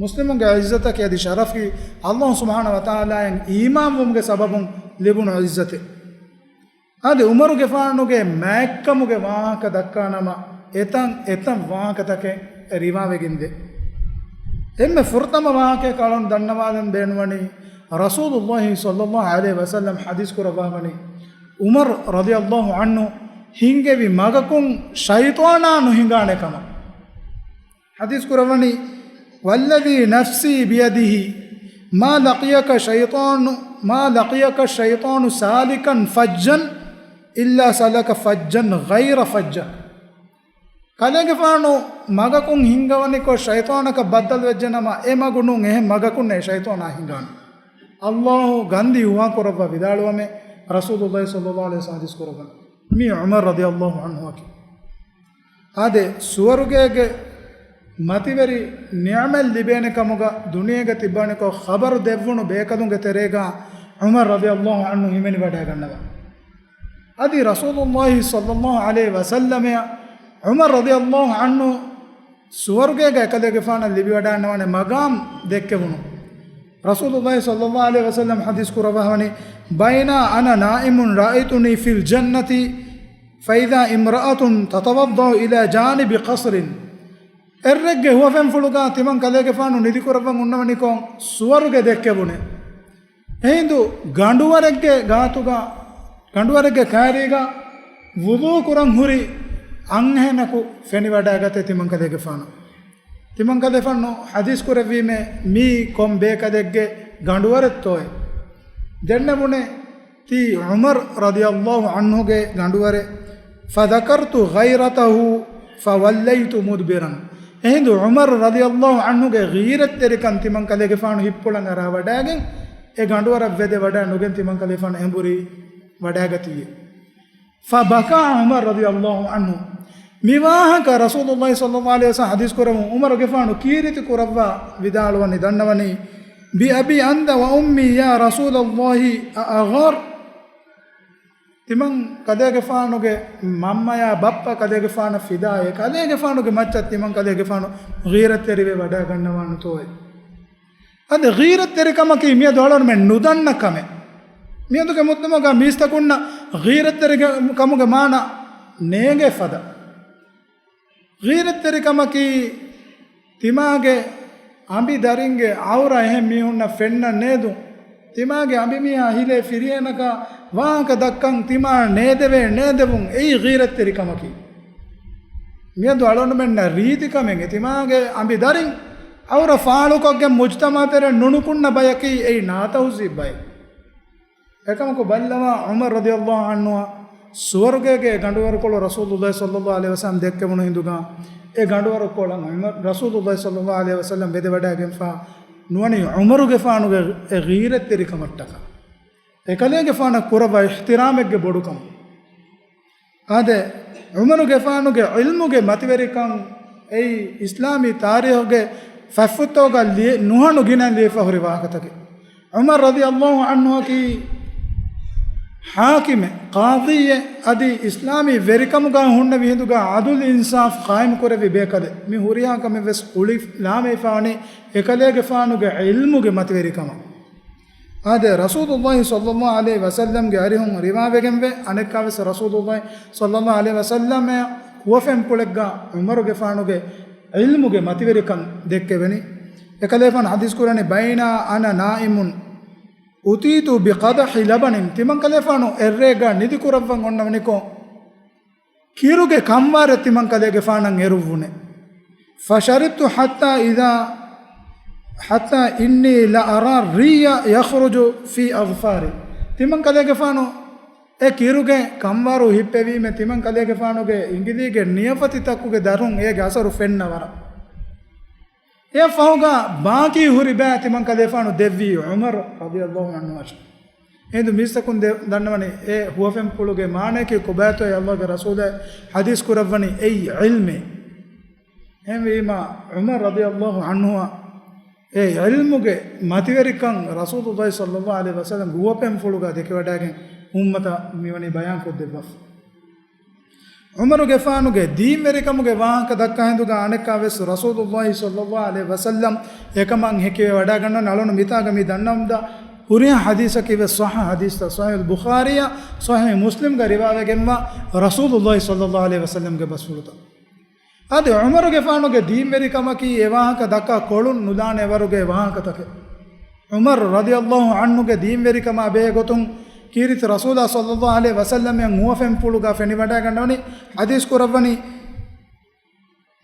މުސްލިމުންގެ ޢިއްޒަތަކީ އަދި ޝަރަފަކީ ﷲ ސުބްޙާނަހޫ ވަތަޢާލާއަށް އީމާންވުމުގެ ސަބަބުން ލިބުނު ޢިއްޒަތެއް. އަދި ޢުމަރުގެފާނުގެ މާތްކަމުގެ ވާހަކަ ދައްކާނަމަ، އެތަން އެތަން ވާހަކަތަކެއް ރިވާވެގެންދޭ. އެންމެ ފުރަތަމަ ވާހަކައަކަށް އަޅުން ދަންނަވާލަން ބޭނުންވަނީ، ރަސޫލުﷲ ޞައްލަﷲ ޢަލައިހި ވަސައްލަމް ޙަދީޘް ކުރައްވާވަނީ، ޢުމަރު ރަޟިޔަﷲ ޢަންހު ހިންގެވި މަގަކުން ޝައިޠާނާ ނުހިނގާނެ ކަމަށް. ޙަދީޘް ކުރައްވަނީ، والذي نفسي بيده ما لقيك شيطان، ما لقيك الشيطان سالكا فجا إلا سلك فجا غير فجك. ކަލޭގެފާނު މަގަކުން ހިންގަވަނިކޮށް ޝައިޠާނަކަށް ބައްދަލުވެއްޖެނަމަ، އެ މަގު ނޫން އެހެން މަގަކުންނޭ ޝައިޠާނާ ހިނގާނެ. ﷲ ގަންދީ ހުވާކުރައްވާ ވިދާޅުވަމޭ، ރަސޫލުﷲ ޞައްލަﷲ ޢަލައިހި ވަސައްލަމް ޙަދީޘް ކުރައްވަނީ. މީ ޢުމަރު ރަޟިޔަﷲ ޢަންހުއަކީ. އާދެ، ސުވަރުގޭގެ މަތިވެރި ނިޢުމަތް ލިބޭނެ ކަމުގަ ދުނިޔޭގަ ތިއްބާނެކޮށް ޚަބަރު ދެއްވުނު ބޭކަލުންގެ ތެރޭގަ ޢުމަރު ރަޟިޔަﷲ ޢަންހު ހިމެނިވަޑައިގަންނަވާ. އަދި ރަސޫލުﷲ ޞައްލަﷲ ޢަލައިހި ވަސައްލަމައަށް ޢުމަރު ރަޟިޔަﷲ ޢަންހު ސުވަރުގޭގަ އެކަލޭގެފާނަށް ލިބިވަޑައިގަންނަވާނެ މަގާމް ދެއްކެވުނު. ރަސޫލުﷲ ޞައްލަﷲ ޢަލައިހި ވަސައްލަމަ ޙަދީޘް ކުރައްވާވަނީ، بين أنا نائم رأيتني في الجنة فإذا امرأة تتوضأ إلى جانب قصر. އެއްރެއްގެ ހުވަފެންފުޅުގަ ތިމަން ކަލޭގެފާނު ނިދިކުރައްވަން އޮންނަވަނިކޮށް ސުވަރުގެ ދެއްކެވުނެ. އެހިނދު ގަނޑުވަރެއްގެ ގާތުގަ، ގަނޑުވަރެއްގެ ކައިރީގަ ވުޟޫ ކުރަން ހުރި އަންހެނަކު ފެނިވަޑައިގަތޭ ތިމަން ކަލޭގެފާނު. ތިމަން ކަލޭފާނު ޙަދީޘް ކުރެއްވީމޭ، މީ ކޮން ބޭކަލެއްގެ ގަނޑުވަރެއްތޯއޭ؟ ދެންނެވުނޭ ތީ ޢުމަރު ރަޟިޔަﷲ ޢަންހުގެ ގަނޑުވަރެއް. فذكرت غيرته فوليت مدبرا. އެހިނދު ޢުމަރު ރަޟިޔަﷲ ޢަންހުގެ ޣީރަތްތެރިކަން ތިމަން ކަލޭގެފާނު ހިއްޕުޅަން އަރާވަޑައިގެން އެ ގަނޑުވަރަށް ވެދެ ވަޑައި ނުގެން ތިމަން ކަލޭފާނު އެނބުރި ވަޑައިގަތީ. فبكى عمر رضي الله عنه. މި ވާހަކަ ރަސޫލުﷲ ޞައްލަﷲ ޢަލައިހި ވަސައްލަމަ ޙަދީޘް ކުރަމުން ޢުމަރުގެފާނު ކީރިތި ކުރައްވާ ވިދާޅުވަނީ ދަންނަވަނީ، بأبي أنت وأمي يا رسول الله أأغار؟ ތިމަން ކަލޭގެފާނުގެ މަންމަޔާ ބައްޕަ ކަލޭގެފާނަށް ފިދާއޭ، ކަލޭގެފާނުގެ މައްޗަށް ތިމަން ކަލޭގެފާނު ޣީރަތްތެރިވެ ވަޑައިގަންނަވާނުތޯއޭ؟ އަދި ޣީރަތްތެރިކަމަކީ މިއަދު އަޅުގަނޑުމެން ނުދަންނަ ކަމެއް. މިއަދުގެ މުޖްތަމަޢުގަ މީސްތަކުންނަށް ޣީރަތްތެރި ކަމުގެ މާނަ ނޭނގޭ ފަދަ. ޣީރަތްތެރިކަމަކީ ތިމާގެ އަނބި ދަރިންގެ އައުރާ އެހެން މީހުންނަށް ފެންނަން ނޭދުން. ތިމާގެ އަނބިމީހާ ހިލޭ ފިރިހެނަކާ ވާހަކަ ދައްކަން ތިމާ ނޭދެވޭ ނޭދެވުން އެއީ ޣީރަތްތެރިކަމަކީ. މިއަދު އަޅުގަނޑުމެންނަށް ރީތިކަމެއް ތިމާގެ އަނބި ދަރިން އައުރަ ފާޅުކޮށްގެން މުޖްތަމަޢު ތެރެ ނުނުކުންނަ ބަޔަކީ އެއީ ނާތަހުޒީބު ބައެއް. އެކަމަކު ބައްލަވާ ޢުމަރު ރަޟިޔަﷲ ޢަންހުއަށް ސުވަރުގޭގެ ގަނޑުވަރުކޮޅު ރަސޫލުﷲ ޞައްލަﷲ ޢަލައިހި ވަސައްލަމަ ދެއްކެވުނު ހިނދުގަ އެ ގަނޑުވަރުކޮޅަށް ޢުމަރު، ރަސޫލުﷲ ޞައްލަﷲ ޢަލައިހި ވަސައްލަމަ ވެދެވަޑައިގެންފާ ނުވަނީ ޢުމަރުގެފާނުގެ އެ ޣީރަތްތެރިކަމަށްޓަކާ. އެކަލޭގެފާނަށް ކުރައްވާ އިޙްތިރާމެއްގެ ބޮޑުކަމުން. އާދެ، ޢުމަރުގެފާނުގެ ޢިލްމުގެ މަތިވެރިކަން އެއީ އިސްލާމީ ތާރީޚުގެ ފަތްފުށްތަކުގަ ލިޔެ-، ނުހަނު ގިނައިން ލިޔެފަ ހުރި ވާހަކަތަކެއް. ޢުމަރު ރަޟިޔަﷲ ޢަންހުއަކީ ޙާކިމެއް، ޤާޟީއެއް، އަދި އިސްލާމީ ވެރިކަމުގަ ހުންނެވި ހިނދުގަ ޢަދުލު އިންސާފު ޤާއިމު ކުރެއްވި ބޭކަލެއް. މި ހުރިހާ ކަމެއް ވެސް އުޅި ލާމެހިފާވަނީ އެކަލޭގެފާނުގެ ޢިލްމުގެ މަތިވެރިކަމަށް. އާދެ، ރަސޫލުﷲ ޞައްލަﷲ ޢަލައިހި ވަސައްލަމްގެ އަރިހުން ރިވާވެގެންވޭ، އަނެއްކާވެސް ރަސޫލުﷲ ޞައްލަﷲ ޢަލައިހި ވަސައްލަމަ ހުވަފެންފުޅެއްގަ ޢުމަރުގެފާނުގެ ޢިލްމުގެ މަތިވެރިކަން ދެއްކެވެނީ. އެކަލޭފާނު ޙަދީޘް ކުރަނީ، بين أنا نائم أتيت بقدح لبن. ތިމަން ކަލޭފާނު އެއްރޭގަ ނިދިކުރައްވަން އޮންނަވަނިކޮށް، ކިރުގެ ކަންވާރެއް ތިމަން ކަލޭގެފާނަށް އެރުއްވުނެ. فشربت حتى إذا، حتى إني لأرى الري يخرج في أظفاري. ތިމަން ކަލޭގެފާނު އެ ކިރުގެ ކަންވާރު ހިއްޕެވީމެ، ތިމަން ކަލޭގެފާނުގެ އިނގިލީގެ ނިޔަފަތިތަކުގެ ދަރުން އޭގެ އަސަރު ފެންނަ ވަރަށް. އެއަށް ފަހުގަ ބާކީ ހުރި ބައި ތިމަން ކަލޭފާނު ދެއްވީ ޢުމަރު ރަޟިޔަﷲ ޢަންހުއަށް. އެހިނދު މީސްތަކުން ދެ-، ދަންނަވަނީ އެ ހުވަފެންފުޅުގެ މާނަޔަކީ ކޮބާތޯ؟ އެ ﷲގެ ރަސޫލާ ޙަދީޘް ކުރައްވަނީ އެއީ ޢިލްމޭ. އެހެންވީމާ، ޢުމަރު ރަޟިޔަﷲ ޢަންހުއަށް އެ ޢިލްމުގެ މަތިވެރިކަން ރަސޫލުﷲ ޞައްލަﷲ ޢަލައިހި ވަސައްލަމަ ހުވަފެންފުޅުގަ ދެކެވަޑައިގެން އުއްމަތަށް މިވަނީ ބަޔާންކޮށްދެއްވާފަ. ޢުމަރުގެފާނުގެ ދީންވެރިކަމުގެ ވާހަކަ ދައްކާ ހިނދުގަ އަނެއްކާވެސް ރަސޫލުﷲ ޞައްލަﷲ ޢަލައިހި ވަސައްލަމަ އެކަމަށް ހެކިވެ ވަޑައިގަންނަވަން އަޅުން މިތާގަ މި ދަންނަވަމުންދާ ހުރިހާ ޙަދީޘަކީވެސް ޞައްޙަ ޙަދީޘްތައް، ޞައްޙަޙުލް ބުޚާރީއާ ޞައްޙަޙު މުސްލިމްގަ ރިވާވެގެންވާ ރަސޫލުﷲ ޞައްލަﷲ ޢަލައިހި ވަސައްލަމަގެ ބަސްފުޅުތައް. އަދި ޢުމަރުގެފާނުގެ ދީންވެރިކަމަކީ އެ ވާހަކަ ދައްކާ ކޮޅުން ނުލާނެ ވަރުގެ ވާހަކަތަކެއް. ޢުމަރު ރަޟިޔަﷲ ޢަންހުގެ ދީންވެރިކަމާ ބެހޭ ގޮތުން ކީރިތި ރަސޫލާ ޞައްލަﷲ ޢަލައިހި ވަސައްލަމައަށް ހުވަފެންފުޅުގަ ފެނިވަޑައިގަންނަވަނީ ޙަދީޘް ކުރައްވަނީ،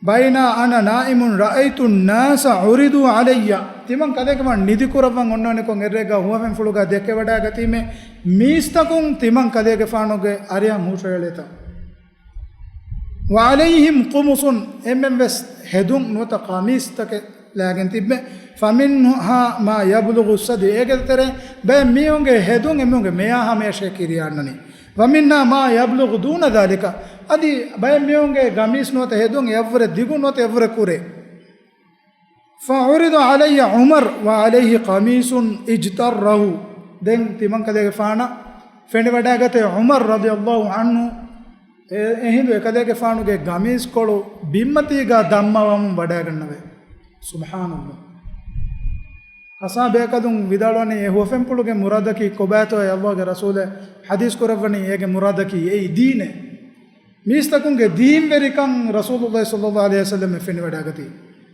بين أنا نائم رأيت الناس عرضوا علي. ތިމަން ކަލޭގެފާނު ނިދިކުރައްވަން އޮންނާނެކޮށް އެއްރޭގަ ހުވަފެންފުޅުގަ ދެކެވަޑައިގަތީމޭ މީސްތަކުން ތިމަން ކަލޭގެފާނުގެ އަރިހަށް ހޫށަހެޅޭތަ؟ وعليهم قمص، އެންމެންވެސް ހެދުން ނުވަތަ ޤަމީސްތަކެއް ލާގެން ތިއްބެ. فمنها ما يبلغ الثدي، އޭގެ ތެރޭ ބައެއް މީހުންގެ ހެދުން އެމީހުންގެ މެޔާ ހަމަޔަށޭ ކިރިޔާ އަންނަނީ. ومنها ما يبلغ دون ذلك. އަދި ބައެއް މީހުންގެ ގަމީސް ނުވަތަ ހެދުން އެއަށްވުރެ ދިގު ނުވަތަ އެއަށްވުރެ ކުރޭ. فعرض علي عمر وعليه قميص اجتره. ދެން ތިމަންކަލޭގެފާނަށް ފެނިވަޑައިގަތޭ ޢުމަރު ރަޟިޔަﷲ ޢަންހު، އެ-، އެހިނދު އެކަލޭގެފާނުގެ ގަމީސްކޮޅު ބިންމަތީގަ ދަންމަވަމުން ވަޑައިގަންނަވޭ. ސުބްޙާނަﷲ. އަސްޙާބު ބޭކަލުން ވިދާޅުވަނީ، އެ ހުވަފެންޕުޅުގެ މުރާދަކީ ކޮބާތޯއޭ؟ އަﷲގެ ރަސޫލޭ ޙަދީޘް ކުރައްވަނީ އޭގެ މުރާދަކީ އެއީ ދީނޭ. މީސްތަކުންގެ ދީންވެރިކަން ރަސޫލުﷲ ޞައްލަﷲ ޢަލައިހި ވަސައްލަމަށް ފެނިވަޑައިގަތީ.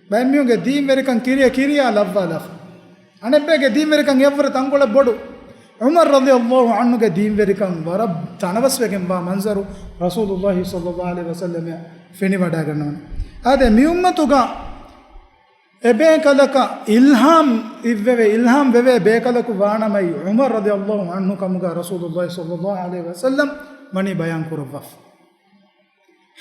ބައެއް މީހުންގެ ދީންވެރިކަން ކިރިޔާ ކިރިޔާ ލައްވާލާފަ. އަނެއްބައިގެ ދީންވެރިކަން އެއަށްވުރެ ތަންކޮޅެއް ބޮޑު. ޢުމަރު ރަޟިޔަﷲ ޢަންހުގެ ދީންވެރިކަން ވަރަށް ތަނަވަސްވެގެންވާ މަންޒަރު ރަސޫލުﷲ ޞައްލަﷲ ޢަލައިހި ވަސައްލަމަށް ފެނިވަޑައިގަންނަވަނީ. އާދެ، މި އުއްމަތުގަ އެބޭކަލަކަށް އިލްހާމް އިއްވެވޭ، އިލްހާމް ވެވޭ ބޭކަލަކު ވާނަމައި، ޢުމަރު ރަޟިޔަﷲ ޢަންހު ކަމުގަ ރަސޫލުﷲ ޞައްލަﷲ ޢަލައިހި ވަސައްލަމް ވަނީ ބަޔާން ކުރައްވާފަ.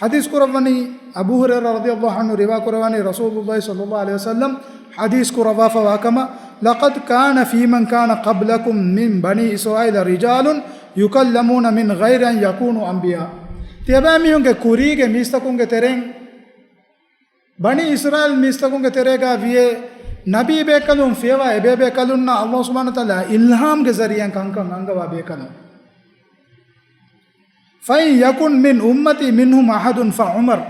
ޙަދީޘް ކުރައްވަނީ، އަބޫ ހުރައިރާ ރަޟިޔަﷲ ޢަންހު ރިވާ ކުރައްވަނީ، ރަސޫލުﷲ ޞައްލަﷲ ޢަލައިހި ވަސައްލަމް ޙަދީޘް ކުރައްވާފަވާ ކަމަށް، لقد كان فيمن كان قبلكم من بني إسرائيل رجال يكلمون من غير أن يكونوا أنبياء. ތިޔަބައިމީހުންގެ ކުރީގެ މީސްތަކުންގެ ތެރެއިން، ބަނީ އިސްރާއީލް މީސްތަކުންގެ ތެރޭގަ ވިޔޭ، ނަބީ ބޭކަލުން ފިޔަވާ އެބޭބޭކަލުންނަށް އަﷲ ސުބްޙާނަހޫ ވަތަޢާލާ އިލްހާމްގެ ޒަރީޢާއިން ކަންކަން އަންގަވާ ބޭކަލުން. فإن يكن من أمتي منهم أحد فعمر.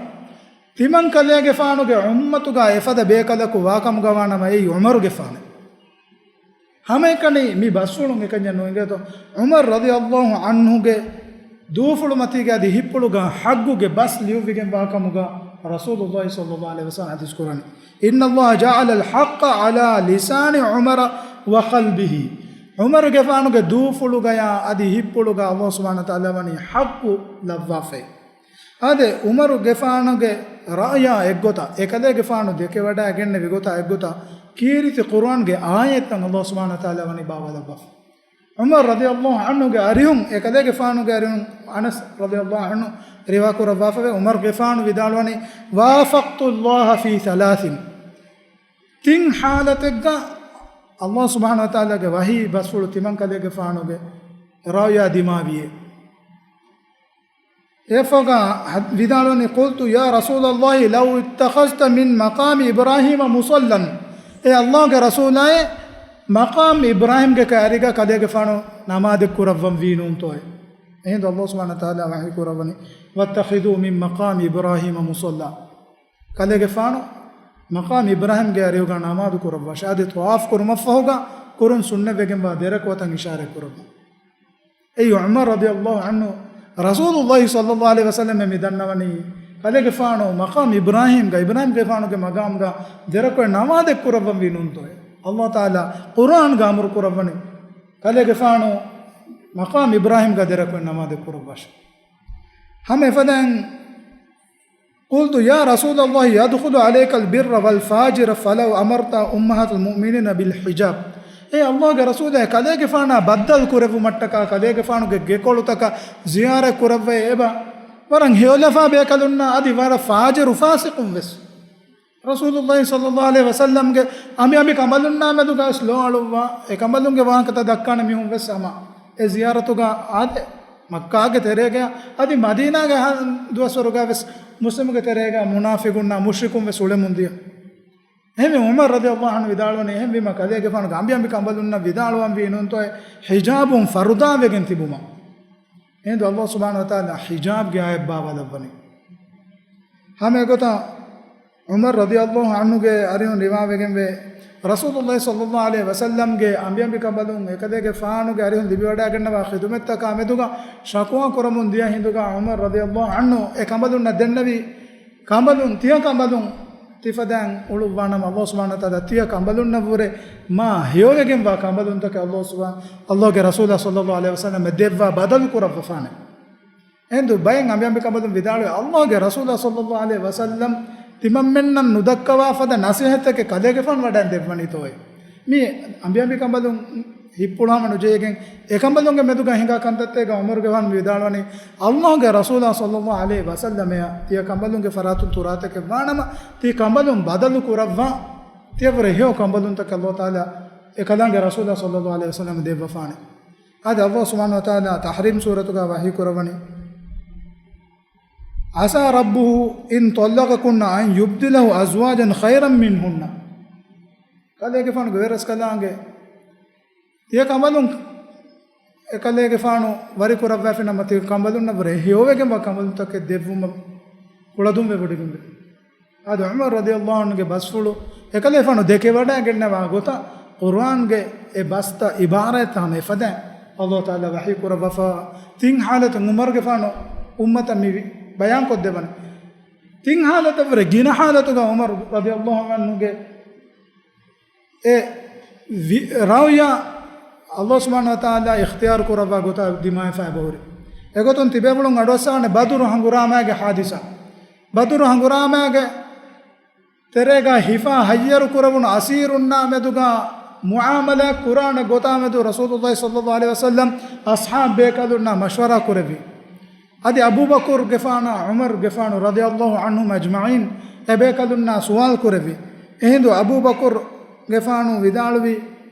ތިމަން ކަލޭގެފާނުގެ އުއްމަތުގަ އެފަދަ ބޭކަލަކު ވާކަމުގަ ވާނަމަ އެއީ ޢުމަރުގެފާނެ. ހަމައެކަނި މި ބަސްފުޅުން އެކަންޏެއް ނުއިނގޭތޯ؟ ޢުމަރު ރަޟިޔަﷲ ޢަންހުގެ ދޫފުޅުމަތީގަ އަދި ހިތްޕުޅުގަ ޙައްޤުގެ ބަސް ލިޔުއްވިގެން ވާކަމުގަ ރަސޫލުﷲ ޞައްލަﷲ ޢަލައިހި ވަސައްލަމް ޙަދީޘް ކުރަނީ، إن الله جعل الحق على لسان عمر وقلبه. ޢުމަރުގެފާނުގެ ދޫފުޅުގަޔާ އަދި ހިތްޕުޅުގަ އަﷲ ސުބްޙާނަހޫ ވަތަޢާލާ ވަނީ ޙައްޤު ލައްވާފައި. އާދެ، ޢުމަރުގެފާނުގެ ރައުޔާ އެއްގޮތަށް، އެކަލޭގެފާނު ދެކެވަޑައިގެންނެވި ގޮތާ އެއްގޮތަށް، ކީރިތި ޤުރުއާންގެ އާޔަތްތައް އަﷲ ސުބްޙާނަހޫ ވަތަޢާލާ ވަނީ ބާވާލައްވާފަ. ޢުމަރު ރަޟިޔަﷲ ޢަންހުގެ އަރިހުން، އެކަލޭގެފާނުގެ އަރިހުން، އަނަސް ރަޟިޔަﷲ ޢަންހު ރިވާ ކުރައްވާފަވޭ، ޢުމަރުގެފާނު ވިދާޅުވަނީ، وافقت الله في ثلاث. ތިން ޙާލަތެއްގަ އަﷲ ސުބްޙާނަހޫ ވަތަޢާލާގެ ވަޙީ ބަސްފުޅު ތިމަން ކަލޭގެފާނުގެ ރައުޔާ ދިމާވިއޭ. އެއަށްފަހުގަ ވިދާޅުވަނީ، قلت يا رسول الله لو اتخذت من مقام إبراهيم مصلى. އޭ އަﷲގެ ރަސޫލާއޭ، މަޤާމް އިބްރާހީމްގެ ކައިރީގަ ކަލޭގެފާނު ނަމާދެއް ކުރައްވަން ވީނޫންތޯއޭ؟ އެހިނދު އަﷲ ސުބްޙާނަހޫ ވަތަޢާލާ ވަޙީ ކުރައްވަނީ، واتخذوا من مقام إبراهيم مصلى. ކަލޭގެފާނު މަޤާމް އިބްރާހީމްގެ އަރިހުގަ ނަމާދު ކުރައްވާށޭ. އަދި ޠަވާފް ކުރުމަށްފަހުގަ ކުރުން ސުންނަތްވެގެންވާ ދެ ރަކުޢަތަށް އިޝާރަތް ކުރައްވާ. އެއީ ޢުމަރު ރަޟިޔަﷲ ޢަންހު، ރަސޫލުﷲ ޞައްލަﷲ ޢަލައިހި ވަސައްލަމަށް މި ދަންނަވަނީ، ކަލޭގެފާނު މަޤާމް އިބްރާހީމްގަ، އިބްރާހީމްގެފާނުގެ މަޤާމްގަ ދެ ރަކުޢަތް ނަމާދެއް ކުރައްވަން ވީނޫންތޯއޭ؟ އަﷲ ތަޢާލާ ޤުރުއާންގަ އަމުރު ކުރައްވަނީ، ކަލޭގެފާނު މަޤާމް އިބްރާހީމްގަ ދެ ރަކުޢަތް ނަމާދެއް ކުރައްވާށޭ. ހަމަ އެފަދައިން، قلت يا رسول الله يدخل عليك البر والفاجر فلو أمرت أمهات المؤمنين بالحجاب. އޭ އަﷲގެ ރަސޫލާއޭ، ކަލޭގެފާނާ ބައްދަލު ކުރެއްވުމަށްޓަކާ، ކަލޭގެފާނުގެ ގެކޮޅުތަކަށް ޒިޔާރަތް ކުރައްވައި އެބަ ވަރަށް ހެޔޮލަފާ ބޭކަލުންނާ އަދި ވަރަށް ފާޖިރު ފާސިޤުން ވެސް. ރަސޫލުﷲ ޞައްލަﷲ ޢަލައިހި ވަސައްލަމްގެ އަނބި އަނބި ކަނބަލުންނާ މެދުގަ ވެސް ލޯ އަޅުއްވާ، އެ ކަނބަލުންގެ ވާހަކަތައް ދައްކާނެ މީހުން ވެސް ހަމަ އެ ޒިޔާރަތުގަ އާދެ. މައްކާގެ ތެރޭގަ އަދި މަދީނާގެ ހަ-، ދުވަސްވަރުގަ ވެސް މުސްލިމުގެ ތެރޭގަ މުނާފިޤުންނާ މުޝްރިކުން ވެސް އުޅެމުން ދިޔަ. އެހެންވެ ޢުމަރު ރަޟިޔަﷲ ޢަންހު ވިދާޅުވަނީ، އެހެންވީމަ ކަލޭގެފާނުގެ އަނބި އަނބި ކަނބަލުންނަށް ވިދާޅުވަންވީ ނޫންތޯއޭ ޙިޖާބުން ފަރުޟާވެގެން ތިބުމަށް. އެހިނދު އަﷲ ސުބްޙާނަހޫ ވަތަޢާލާ ޙިޖާބްގެ އާޔަތް ބާވާލައްވަނީ. ހަމަ އެގޮތަށް ޢުމަރު ރަޟިޔަﷲ ޢަންހުގެ އަރިހުން ރިވާވެގެންވޭ، ރަސޫލުﷲ ޞައްލަﷲ ޢަލައިހި ވަސައްލަމްގެ އަނބިއަނބި ކަނބަލުން އެކަލޭގެފާނުގެ އަރިހުން ލިބިވަޑައިގަންނަވާ ޚިދުމަތްތަކާ މެދުގަ ޝަކުވާ ކުރަމުން ދިޔަ ހިނދުގަ ޢުމަރު ރަޟިޔަﷲ ޢަންހު އެ ކަނބަލުންނަށް ދެންނެވި ކަނބަލުން، ތިޔަ ކަނބަލުން ތިފަދައިން އުޅުއްވާނަމަ، އަﷲ ސުބްޙާނަހޫ ވަތަޢާލާ ތިޔަ ކަނބަލުންނަށްވުރެ މާ ހެޔޮވެގެންވާ ކަނބަލުންތަކެއް އަﷲ ސުބްޙާ-، އަﷲގެ ރަސޫލާ ޞައްލަﷲ ޢަލައިހި ވަސައްލަމަށް ދެއްވާ ބަދަލު ކުރައްވަފާނެ. އެހިނދު ބައެއް އަނބިއަނބި ކަނބަލުން ވިދާޅުވޭ، އަﷲގެ ރަސޫލާ ޞައްލަﷲ ޢަލައިހި ވަސައްލަމް ތިމަންމެންނަށް ނުދައްކަވާ ފަދަ ނަޞޭޙަތެއް ކަލޭގެފާނު ވަޑައިން ދެއްވަނީތޯއޭ؟ މި އަނބިއަނބި ކަނބަލުން ހިތްޕުޅު ހަމަ ނުޖެހިގެން އެ ކަނބަލުންގެ މެދުގަ ހިނގާ ކަންތައްތަކެއްގަ ޢުމަރުގެފާނު ވިދާޅުވަނީ، އަﷲގެ ރަސޫލާ ޞައްލަﷲ ޢަލައިހި ވަސައްލަމައަށް ތިޔަ ކަނބަލުންގެ ފަރާތުން ތުރާތަކެއް ވާނަމަ، ތި ކަނބަލުން ބަދަލު ކުރައްވާ، ތިޔަށްވުރެ ހެޔޮ ކަނބަލުންތަކެއް އަﷲ ތަޢާލާ އެކަލާނގެ ރަސޫލާ ޞައްލަﷲ ޢަލައިހި ވަސައްލަމަށް ދެއްވަފާނެ. އަދި ﷲ ސުބްޙާނަހޫ ވަތަޢާލާ ތަޙްރީމް ސޫރަތުގަ ވަޙީ ކުރައްވަނީ، "عسى ربه إن طلقكن أن يبدله أزواجا خيرا منهن." ކަލޭގެފާނުގެ ވެރަސްކަލާނގެ ތިޔަ ކަނބަލުން އެކަލޭގެފާނު ވަރިކުރައްވާފިނަމަ، ތިޔަ ކަނބަލުންނަށްވުރެ ހެޔޮވެގެންވާ ކަނބަލުންތަކެއް ދެއްވުމަށް ކުޅަދުންވެވޮޑިގެންވޭ. އަދި ޢުމަރު ރަޟިޔަﷲ ޢަންހުގެ ބަސްފުޅު އެކަލޭފާނު ދެކެވަޑައިގެންނަވާ ގޮތަށް ޤުރުއާންގެ އެ ބަސްތައް ޢިބާރާތްތައް ހަމަ އެފަދައިން ﷲ ތަޢާލާ ވަޙީ ކުރައްވަފަ. ތިން ޙާލަތުން ޢުމަރުގެފާނު އުއްމަތަށް މި ބަޔާންކޮށްދެއްވަނީ. ތިން ޙާލަތަށްވުރެ ގިނަ ޙާލަތުގަ ޢުމަރު ރަޟިޔަﷲ ޢަންހުގެ އެ ވި-، ރައުޔާ ﷲ ސުބްޙާނަހޫ ވަތަޢާލާ އިޚްތިޔާރު ކުރައްވާ ގޮތަށް ދިމާވެފަ އެބަހުރި. އެގޮތުން ތިބޭފުޅުން އަޑުއައްސާނެ ބަދުރު ހަނގުރާމާގެ ޙާދިސާ. ބަދުރު ހަނގުރާމާގެ ތެރޭގަ ހިފާ ހައްޔަރު ކުރެވުނު އަސީރުންނާ މެދުގަ މުޢާމަލާތް ކުރާނެ ގޮތާ މެދު ރަސޫލުﷲ ޞައްލަﷲ ޢަލައިހި ވަސައްލަމް އަޞްޙާބް ބޭކަލުންނާ މަޝްވަރާ ކުރެއްވި. އަދި އަބޫބަކުރުގެފާނާ ޢުމަރުގެފާނު ރަޟިޔަﷲ ޢަންހުމް އަޖްމަޢީން އެބޭކަލުންނާ ސުވާލު ކުރެއްވި. އެހިނދު އަބޫބަކުރުގެފާނު ވިދާޅުވި،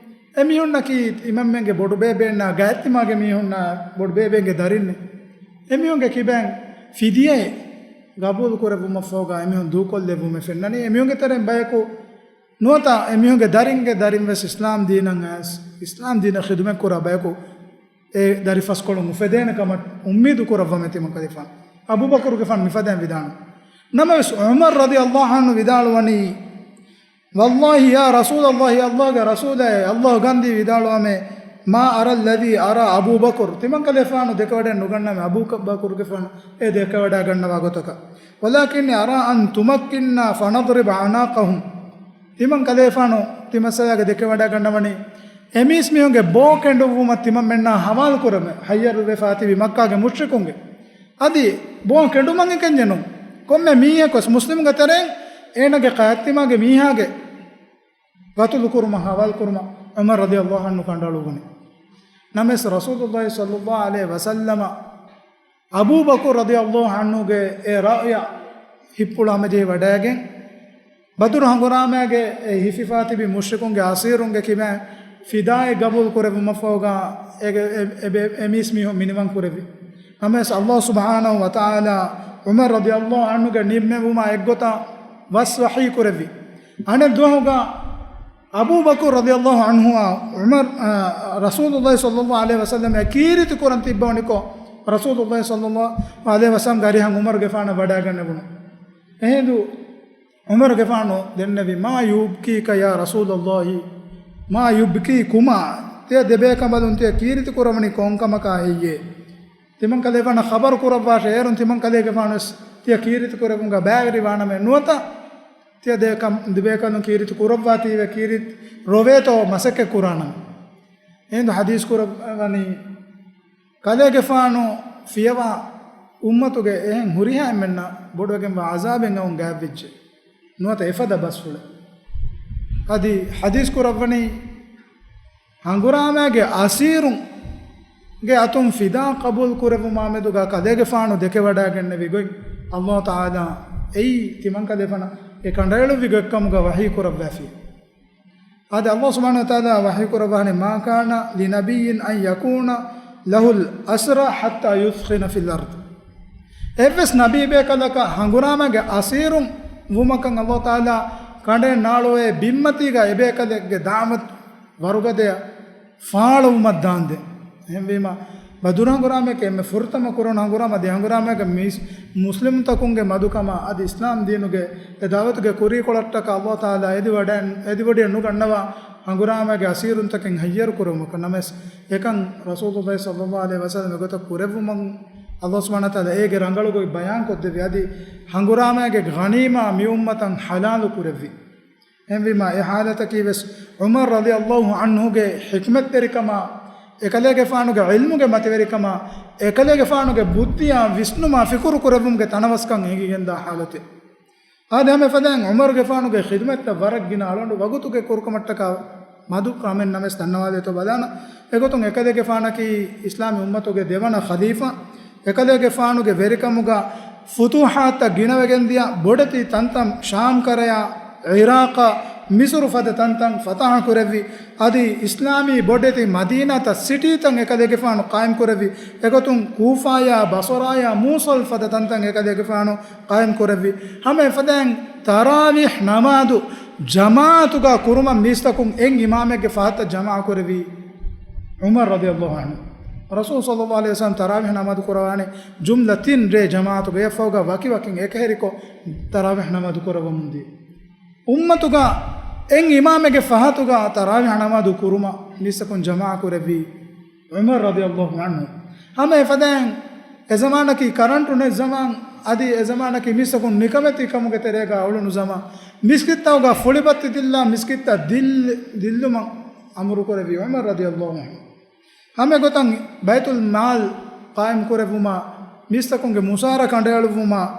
އެމީހުންނަކީ ތިމަންމެންގެ ބޮޑުބޭބެންނާ ގާތްތިމާގެ މީހުންނާ ބޮޑުބޭބެންގެ ދަރިންނޭ. އެމީހުންގެ ކިބައިން ފިދިޔައެއް ގަބޫލު ކުރެއްވުމަށްފަހުގަ އެމީހުން ދޫކޮށްލެއްވުމެއް ފެންނަނީ. އެމީހުންގެ ތެރެއިން ބަޔަކު ނުވަތަ އެމީހުންގެ ދަރިންގެ ދަރިން ވެސް އިސްލާމް ދީނަށް އައިސް، އިސްލާމް ދީނަށް ޚިދުމަތް ކުރާ ބަޔަކު އެ ދަރިފަސްކޮޅުން އުފެދޭނެ ކަމަށް އުއްމީދު ކުރައްވަމޭ ތިމަންކަލޭފާނު. އަބޫބަކުރުގެފާނު މިފަދައިން ވިދާޅުވި. ނަމަވެސް ޢުމަރު ރަޟިޔަﷲ ޢަންހު ވިދާޅުވަނީ، "والله يا رسول الله، ﷲގެ ރަސޫލާއޭ، ﷲ ގަންދީ ވިދާޅުވަމޭ، ما أرى الذي أرى أبو بكر، ތިމަންކަލޭފާނު ދެކެވަޑައެއް ނުގަންނަމޭ އަބޫބަކުރުގެފާނު އެ ދެކެވަޑައިގަންނަވާ ގޮތަކަށް. ولكني أرى أن تمكننا فنضرب أعناقهم." ތިމަންކަލޭފާނު ތިމަންސަލާގެ ދެކެވަޑައިގަންނަވަނީ، އެމީސްމީހުންގެ ބޯ ކެނޑުއްވުމަށް ތިމަންމެންނާ ހަވާލު ކުރަމޭ، ހައްޔަރުވެފާ ތިބި މައްކާގެ މުޝްރިކުންގެ. އަދި ބޯ ކެނޑުމަށް އެކަންޏެއް ނޫން. ކޮންމެ މީހަކުވެސް މުސްލިމުގެ ތެރެއިން އޭނަގެ ގާތްތިމާގެ މީހާގެ ގަތުލު ކުރުމަށް ހަވާލު ކުރުމަށް ޢުމަރު ރަޟިޔަﷲ ޢަންހު ކަނޑައަޅުއްވަނީ. ނަމަވެސް ރަސޫލުﷲ ޞައްލަﷲ ޢަލައިހި ވަސައްލަމަ އަބޫބަކުރު ރަޟިޔަﷲ ޢަންހުގެ އެ ރައުޔަށް ހިތްޕުޅު ހަމަޖެހި ވަޑައިގެން، ބަދުރު ހަނގުރާމައިގެ އެ ހިފިފާ ތިބި މުޝްރިކުންގެ އަސީރުންގެ ކިބައިން ފިދާއެއް ގަބޫލު ކުރެއްވުމަށްފަހުގަ އެ، އެ، އެ، އެ މީސްމީހުން މިނިވަން ކުރެއްވި. ނަމަވެސް ﷲ ސުބްޙާނަހޫ ވަތަޢާލާ ޢުމަރު ރަޟިޔަﷲ ޢަންހުގެ ނިންމެވުމާ އެއްގޮތަށް ވަސް ވަޙީ ކުރެއްވި. އަނެއް ދުވަހުގަ އަބޫބަކުރު ރަޟިޔަﷲ ޢަންހުއާ ޢުމަރު، އާ، ރަސޫލުﷲ ޞައްލަﷲ ޢަލައިހި ވަސައްލަމައާ ކީރިތި ކުރަން ތިއްބަވަނިކޮށް، ރަސޫލުﷲ ޞައްލަﷲ ޢަލައިހި ވަސައްލަމްގެ އަރިހަށް ޢުމަރުގެފާނަށް ވަޑައިގަންނެވުނު. އެހިނދު ޢުމަރުގެފާނު ދެންނެވި، "ما يبكيك يا رسول الله، ما يبكيكما، ތިޔަ ދެބޭކަނބަލުން ތިޔަ ކީރިތި ކުރަވަނީ ކޮންކަމަކާ ހެއްޔޭ؟" ތިމަންކަލޭގެފާނަށް ޚަބަރު ކުރައްވާށޭ، އޭރުން ތިމަންކަލޭގެފާނުވެސް ތިޔަ ކީރިތި ކުރެވުމުގަ ބައިވެރިވާނަމޭ، ނުވަތަ ތިޔަ ދެ ކަން-، ދެބޭކަލުން ކީރިތި ކުރައްވާތީވެ ކީރިތި ރޮވޭތޯ މަސައްކަތް ކުރާނަމޭ. އެހިނދު ޙަދީޘް ކުރައްވަނީ، ކަލޭގެފާނު ފިޔަވާ އުއްމަތުގެ އެހެން ހުރިހާ އެންމެންނަށް ބޮޑުވެގެންވާ ޢަޒާބެއް އައުން ގާތްވެއްޖެ ނުވަތަ އެފަދަ ބަސްފުޅެއް. އަދި ޙަދީޘް ކުރައްވަނީ، ހަނގުރާމައިގެ އަސީރުންގެ އަތުން ފިދާ ޤަބޫލު ކުރެއްވުމާ މެދުގަ ކަލޭގެފާނު ދެކެވަޑައިގެންނެވި ގޮތް ﷲ ތަޢާލާ އެއީ ތިމަންކަލޭގެފާނަށް އެ ކަނޑައެޅުއްވި ގޮތްކަމުގަ ވަޙީ ކުރައްވާފި. އާދެ، ﷲ ސުބްޙާނަހޫ ވަތަޢާލާ ވަޙީ ކުރައްވާނެ، "ما كان لنبي أن يكون له أسرى حتى يثخن في الأرض." އެއްވެސް ނަބީބޭކަލަކަށް ހަނގުރާމަގެ އަސީރުން ވުމަކަށް ﷲ ތަޢާލާ ކަނޑައެއް ނާޅުވޭ ބިންމަތީގަ އެބޭކަލެއްގެ ދާވަތު ވަރުގަދަޔަށް ފާޅުވުމަށް ދާންދެން. އެހެންވީމަ، ބަދުރު ހަނގުރާމައެކޭ އެންމެ ފުރަތަމަ ކުރުނު ހަނގުރާމަ ދެ ހަނގުރާމައިގަ މީސް-، މުސްލިމުތަކުންގެ މަދުކަމާ އަދި އިސްލާމް ދީނުގެ އެ ދަޢުވަތުގެ ކުރީކޮޅަށްޓަކާ ﷲ ތަޢާލާ އެދިވަޑައި-، އެދިވަޑިއެއް ނުގަންނަވާ ހަނގުރާމައިގެ އަސީރުންތަކެއް ހައްޔަރު ކުރެވުމަކަށް. ނަމަވެސް، އެކަން ރަސޫލުﷲ ޞައްލަﷲ ޢަލައިހި ވަސައްލަމް އެގޮތަށް ކުރެއްވުމަށް ﷲ ސުބްޙާނަހޫ ވަތަޢާލާ އޭގެ ރަނގަޅު ގޮތް ބަޔާން ކޮށްދެއްވި. އަދި ހަނގުރާމައިގެ ޣަނީމާ މި އުއްމަތަށް ޙަލާލު ކުރެއްވި. އެހެންވީމަ، އެ ޙާލަތަކީ ވެސް ޢުމަރު ރަޟިޔަﷲ ޢަންހުގެ ޙިކްމަތްތެރިކަމާ، އެކަލޭގެފާނުގެ ޢިލްމުގެ މަތިވެރިކަމާ، އެކަލޭގެފާނުގެ ބުއްދިއާ ވިސްނުމާ ފިކުރު ކުރެއްވުމުގެ ތަނަވަސްކަން އެނގިގެންދާ ޙާލަތެއް. އާދެ، ހަމަ އެފަދައިން ޢުމަރުގެފާނުގެ ޚިދުމަތްތައް ވަރަށް ގިނަ އަޅުގަނޑު ވަގުތުގެ ކުރުކަމަށްޓަކާ މަދު ކަމެއް ނަމަވެސް ދަންނަވާލޭތޯ ބަލާނަ. އެގޮތުން އެކަލޭގެފާނަކީ އިސްލާމީ އުއްމަތުގެ ދެވަނަ ޚަލީފާ. އެކަލޭގެފާނުގެ ވެރިކަމުގަ ފުތޫޙާތްތައް ގިނަވެގެންދިޔަ ބޮޑެތި ތަންތަން ޝާމް ކަރަޔާ، ޢިރާޤާ، މިސުރު ފަދަ ތަންތަން ފަތަޙަ ކުރެއްވި، އަދި އިސްލާމީ ބޮޑެތި މަދީނާތައް ސިޓީތައް އެކަލޭގެފާނު ޤާއިމް ކުރެއްވި، އެގޮތުން ކޫފާޔާ ބަޞަރާޔާ މޫޞަލް ފަދަ ތަންތަން އެކަލޭގެފާނު ޤާއިމް ކުރެއްވި. ހަމަ އެފަދައިން ތަރާވީޙް ނަމާދު ޖަމާޢަތުގަ ކުރުމަށް މީސްތަކުން އެއް އިމާމެއްގެ ފަހަތަށް ޖަމާޢަ ކުރެއްވީ ޢުމަރު ރަޟިޔަﷲ ޢަންހު. ރަސޫލު ޞައްލަﷲ ޢަލައިހި ވަސައްލަމަ ތަރާވީޙް ނަމާދު ކުރަވާނެ ޖުމްލަ ތިން ރޭ ޖަމާޢަތުގަ އެއަށްފަހުގަ ވަކިވަކިން އެކަހެރިކޮށް ތަރާވީޙް ނަމާދު ކުރައްވަމުންދިޔަ. އުއްމަތުގަ އެއް އިމާމެއްގެ ފަހަތުގަ ތަރާވީޙް ނަމާދު ކުރުމަށް މީސްތަކުން ޖަމާޢަ ކުރެއްވީ ޢުމަރު ރަޟިޔަﷲ ޢަންހު. ހަމަ އެފަދައިން އެޒަމާނަކީ ކަރަންޓު ނެތް ޒަމާން، އަދި އެޒަމާނަކީ މީސްތަކުން ނިކަމެތި ކަމުގެ ތެރޭގަ އުޅުނު ޒަމާން. މިސްކިތްތަކުގަ ފުޅިބައްތި ދިއްލާ މިސްކިތްތައް ދިއްލި-، ދިއްލުމަށް އަމުރު ކުރެއްވީ ޢުމަރު ރަޟިޔަﷲ ޢަންހު. ހަމަ އެގޮތަށް ބައިތުލް މާލް ޤާއިމް ކުރެއްވުމަށް، މީސްތަކުންގެ މުސާރަ ކަނޑައެޅުއްވުމަށް،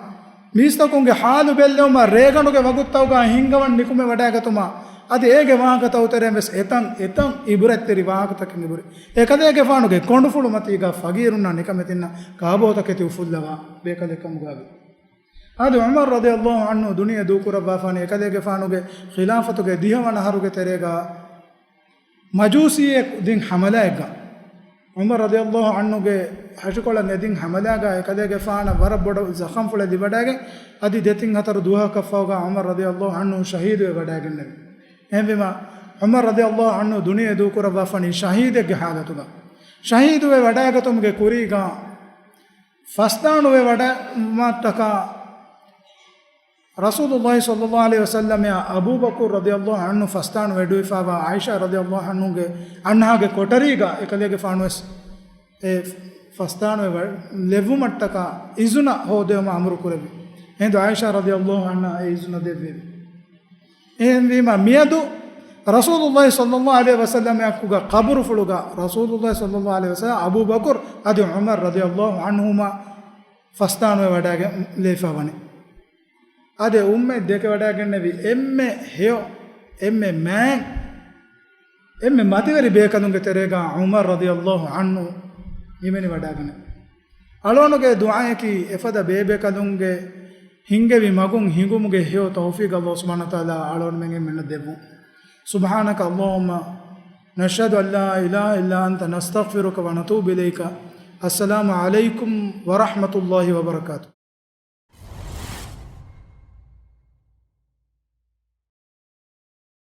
މީސްތަކުންގެ ޙާލު ބެއްލެވުމަށް، ރޭގަނޑުގެ ވަގުތުތަކުގަ ހިންގަވަން ނިކުމެ ވަޑައިގަތުމަށް، އަދި އޭގެ ވާހަކަތަކުގެ ތެރެއިން ވެސް އެތަން އެތަން އިބުރަތްތެރި ވާހަކަތަކެއް އެބުރި. އެކަލޭގެފާނުގެ ކޮނޑުފުޅުމަތީގަ ފަގީރުންނާ ނިކަމެތިންނަށް ކާބޯތަކެތި އުފުއްލަވާ ބޭކަލެއް ކަމުގައި. އަދި ޢުމަރު ރަޟިޔަﷲ ޢަންހު ދުނިޔެ ދޫކުރައްވާފާނީ އެކަލޭގެފާނުގެ ޚިލާފަތުގެ ދިހަވަނަ އަހަރުގެ ތެރޭގަ މަޖޫސީއެއް ދިން ޙަމަލާއެއްގަ. ޢުމަރު ރަޟިޔަﷲ ޢަންހުގެ ހަށިކޮޅަށް އެދިން ޙަމަލާގަ އެކަލޭގެފާނަށް ވަރަށް ބޮޑު ޒަޚަމްފުޅެއް ލިބިވަޑައިގެން، އަދި ދެތިން ހަތަރު ދުވަހަކަށްފަހުގަ ޢުމަރު ރަޟިޔަﷲ ޢަންހު ޝަހީދުވެ ވަޑައިގެންނެވި. އެހެންވީމަ، ޢުމަރު ރަޟިޔަﷲ ޢަންހު ދުނިޔެ ދޫކުރައްވާފަނީ ޝަހީދެއްގެ ޙާލަތުގަ. ޝަހީދުވެ ވަޑައިގަތުމުގެ ކުރީގަ ފަސްދާނުވެ ވަޑައިގެންނެވުމަށްޓަކާ، ރަސޫލުﷲ ޞައްލަﷲ ޢަލައިހި ވަސައްލަމައާ އަބޫބަކުރު ރަޟިޔަﷲ ޢަންހު ފަސްދާނު ވެޑުވިފައިވާ ޢާއިޝާ ރަޟިޔަﷲ ޢަންހުގެ އަންހާގެ ކޮޓަރީގަ އެކަލޭގެފާނުވެސް އެ ފަސްދާނުވެ ވަ-، ލެއްވުމަށްޓަކާ އިޒުނަ ހޯދެވުމަށް އަމުރު ކުރެއްވި. އެހިނދު ޢާއިޝާ ރަޟިޔަﷲ ޢަންހާ އެ އިޒުނަ ދެއްވެވި. އެހެންވީމަ މިއަދު ރަސޫލުﷲ ޞައްލަﷲ ޢަލައިހި ވަސައްލަމައަށް ކުގަ ޤަބުރުފުޅުގަ ރަސޫލުﷲ ޞައްލަﷲ ޢަލައިހި ވަސައްލަމަ އަބޫބަކުރު އަދި ޢުމަރު ރަޟިޔަﷲ ޢަންހުމާ ފަސްދާނުވެ ވަޑައިގެން ލެވިފަ ވަނީ. އަދި އުއްމަތް ދެކެވަޑައިގެންނެވި އެންމެ ހެޔޮ، އެންމެ މާތް، އެންމެ މަތިވެރި ބޭކަލުންގެ ތެރޭގަ ޢުމަރު ރަޟިޔަﷲ ޢަންހު ހިމެނިވަޑައިގެންނެވި. އަޅުގަނޑުގެ ދުޢާއަކީ އެފަދަ ބޭބޭކަލުންގެ ހިންގެވި މަގުން ހިނގުމުގެ ހެޔޮ ތައުފީޤު ﷲ ސުބްޙާނަހޫ ވަތަޢާލާ އަޅުގަނޑުމެން އެންމެންނަށް ދެއްވުން. سبحانك اللهم نشهد أن لا إله إلا أنت نستغفرك ونتوب إليك. السلام عليكم ورحمة الله وبركاته.